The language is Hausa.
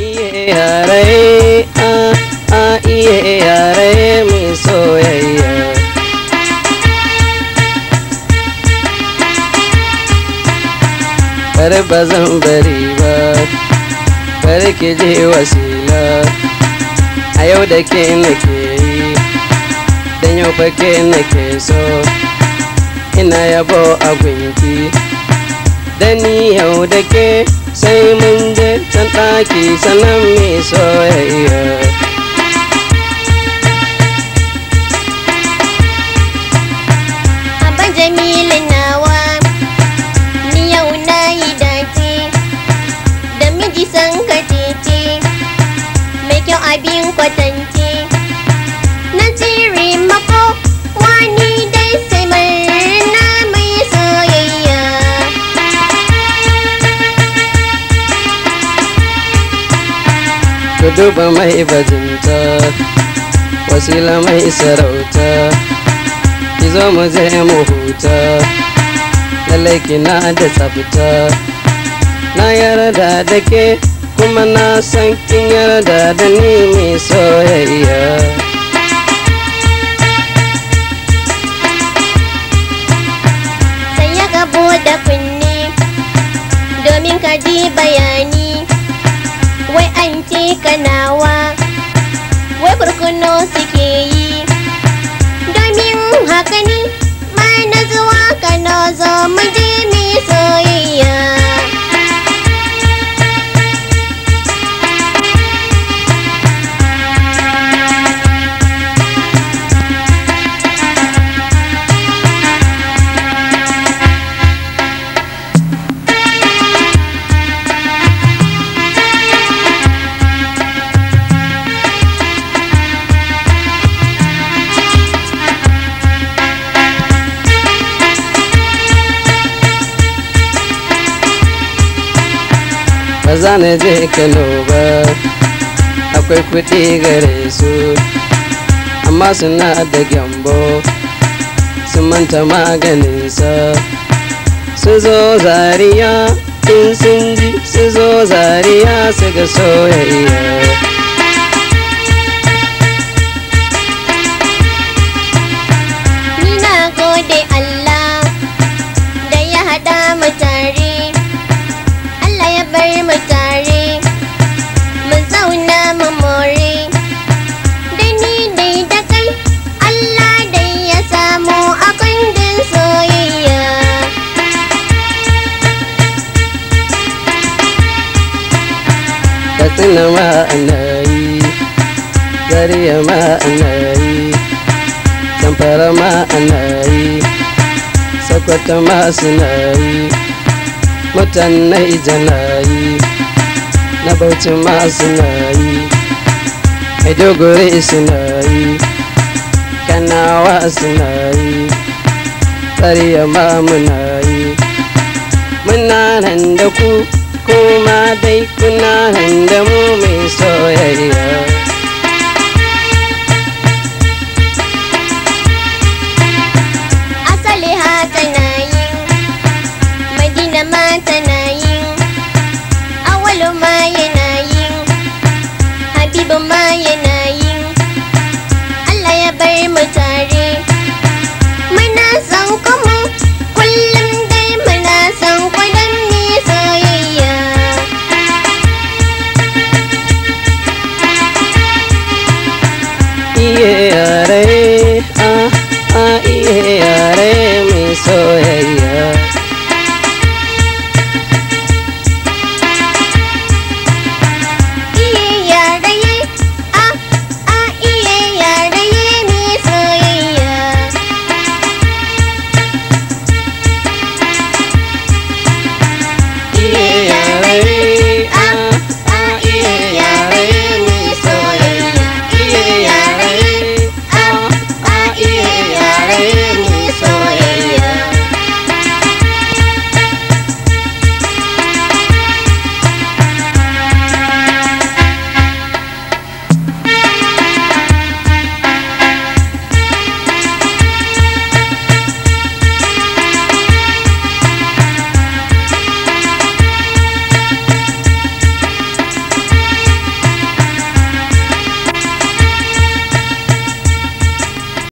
Iye rai a a iye rai mai soyayya. Kar ba zan bari ba, kar ki je wasila. A yau da ke nake yi, dan yau fa ke nake so. Ina yabo a gunki, da ni yau da ke sai mun je can ɗaki sannan mai soyayya. Abban Jamilu nawa, ni yau na yi dace, da miji san ka tece, mai kyau abin kwatance. Na tsere mako, wani dai sai murna mai soyayya. Ku duba mai bajinta, wasila mai sarauta, ki zo mu je mu huta, lallai kina da tsafta. Na yarda da ke kuma na san kin yarda da ni mai soyayya. Sai ya gabo da kunne, domin ka ji bayani. Wai an ce kanawa, wai kurkuno suke yi. Domin haka ne, ma na zuwa Kano zo mu je mu yi soyayya. Ba za na je Kano ba, akwai kuɗi gare su, amma suna da gyambo, sun manta maganinsa. Su zo Zaria in sun ji, su zo Zaria su ga soyayya. Ni na gode Allah da ya haɗa mu tare, Allah ya bar mu tare, mu zauna mu more. Da ni dai da kai, Allah dai ya samu a kundin soyayya. Katsina ma ana yi, Zaria ma ana yi, Zamfara ma ana yi, Sokoto ma suna yi, mutanen Naija na yi, na Bauchi ma suna yi, Maiduguri suna yi, Kanawa suna yi, Zaria ma muna yi. Muna nan da ku, kuma dai kuna nan da mu mai soyayya.